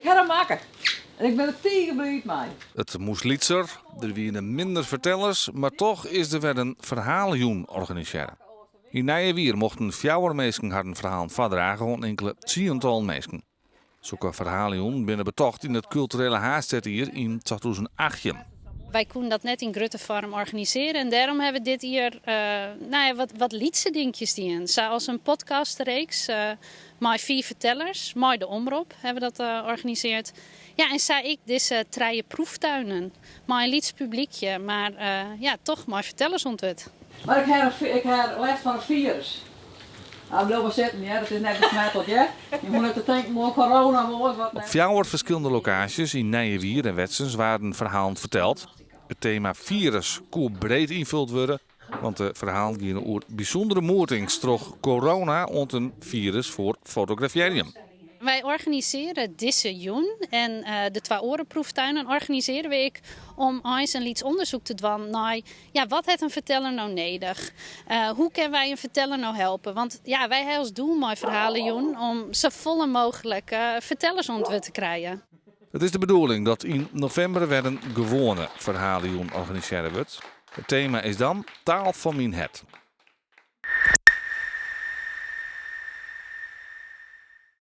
Ik ha him makke en ik bin der tige bliid mei. It moast lytser, der wiene minder fertellers, mar toch is der wer in ferhalejûn organisearre. Yn Nijewier mochten fjouwer minsken harren ferhalen foardrage oan inkele tsientallen minsken. Sokke ferhalejûnen binne betocht yn it kulturele haadstêdjier yn 2018. Wy koenen dat net yn grutte foarm organisearje en dêrom hawwe we dit jier nou ja, wat, wat lytse dinkjes dien. Sa as in podcastreeks mei fiif fertellers, mei de Omrop hawwe we dat organisearre. Ja, en sa ek dizze trije proeftuinen mei in lyts publykje, mar ja, toch mei fertellers oan it wurd. Mar ik ha, ik ha lêst fan it firus. Nou, bliuw mar sitten, hear. It is net besmetlik, hear. Je hoege net te tinken oan corona of oars wat Op net. fjouwer ferskillende lokaasjes yn Nijewier en Wetsens waarden ferhalen ferteld. It tema firus koe breed ynfuld wurde, want de ferhalen giene oer bysûndere moetings troch corona oant in firus foar fotografearjen. Wy organisearje dizze jûn en de twa oare proeftuinen organisearje we ek om eins in lyts ûndersyk te dwaan nei ja, wat hat in ferteller no nedich? Hoe kinne wy in ferteller no helpe? Want ja, wy ha as doel mei Ferhalejûn om safolle mooglik fertellers oan it wurd te krijen. It is de bedoeling dat yn novimber wer in gewoane ferhalejûn organisearre wurdt. It tema is dan 'Taal fan myn hert'.